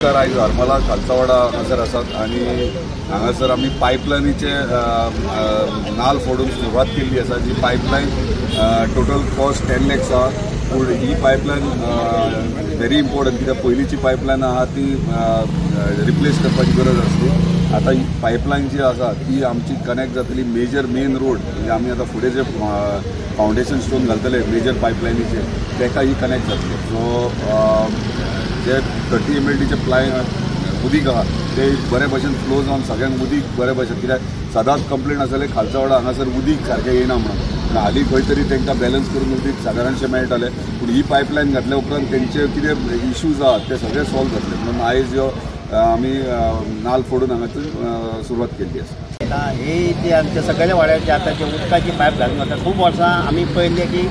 नमस्कार. आयज हरमला खालचावाडा हांगासर आसात आनी हांगासर आमी पायपलायनीचे नाल फोडून सुरवात केल्ली आसा. जी पायपलायन टोटल कॉस्ट 10 lakhs आहा, पूण ही पायपलायन व्हेरी इम्पॉर्टंट, कित्याक पयलींची पायपलायन आहा ती रिप्लेस करपाची गरज आसली. आतां ही पायपलायन जी आसा ती आमची कनेक्ट जातली मेजर मेन रोड, म्हणजे आमी आतां फुडें जे फावंडेशन स्टोन घालतले मेजर पायपलायनीचे ताका ही कनेक्ट जातली. सो जे 30 MLDचे प्लाय उदीक आहा ते बरे भशेन फ्लो जावन सगळ्यांक उदीक बरे भशेन, कित्याक सदांच कंप्लेन आसताले खालचावाडा हांगासर उदीक सारकें येना म्हणून. हालीं खंय तरी तांकां बॅलन्स करून उदीक सादारणशें मेळटालें, पूण ही पायपलायन घातल्या उपरांत तेंचे कितें इश्यूज आहात ते सगळे सॉल्व जातले. म्हणून आयज ह्यो आमी नाल फोडून हांगासर सुरवात केल्ली आसा. ही जी आमच्या सगळ्या वाड्याची आतां जे उदकाची पायप घालून वता, खूब वर्सां आमी पळयलें की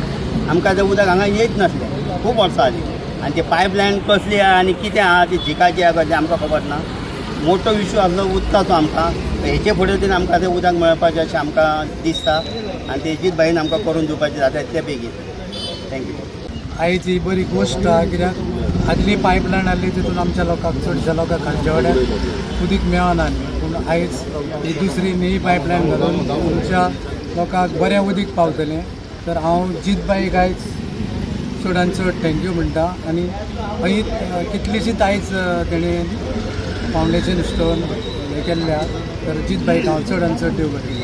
आमकां तें उदक हांगा येत नासलें खूब वर्सां आदी. आनी ती पायपलायन कसली आहा आनी कितें आहा ती झिकाची आहा कसली आमकां खबर ना. मोठो इशू आसलो उदकाचो आमकां, हेचे फुडें तरी आमकां तें उदक मेळपाचें अशें आमकां दिसता आनी तेजीच बाईन आमकां करून दिवपाचें जाता इतले बेगीन. Thank you. आयज ही बरी गोश्ट आहा, कित्याक आदली पायपलायन आहली तितून आमच्या लोकांक चडश्या लोकांक खालच्या वाड्यार उदीक मेळना आसलें, पूण आयज ही दुसरी नवी पायपलायन घालून आमच्या लोकांक बरें उदीक पावतलें. तर हांव जीत बाईक आयज चडान चड thank you म्हणटा आनी हय कितलीशीच आयज तेणें फावंडेशन स्टोन हें केल्लें आहा. तर जीत बाईक हांव चडान चड देव बरें.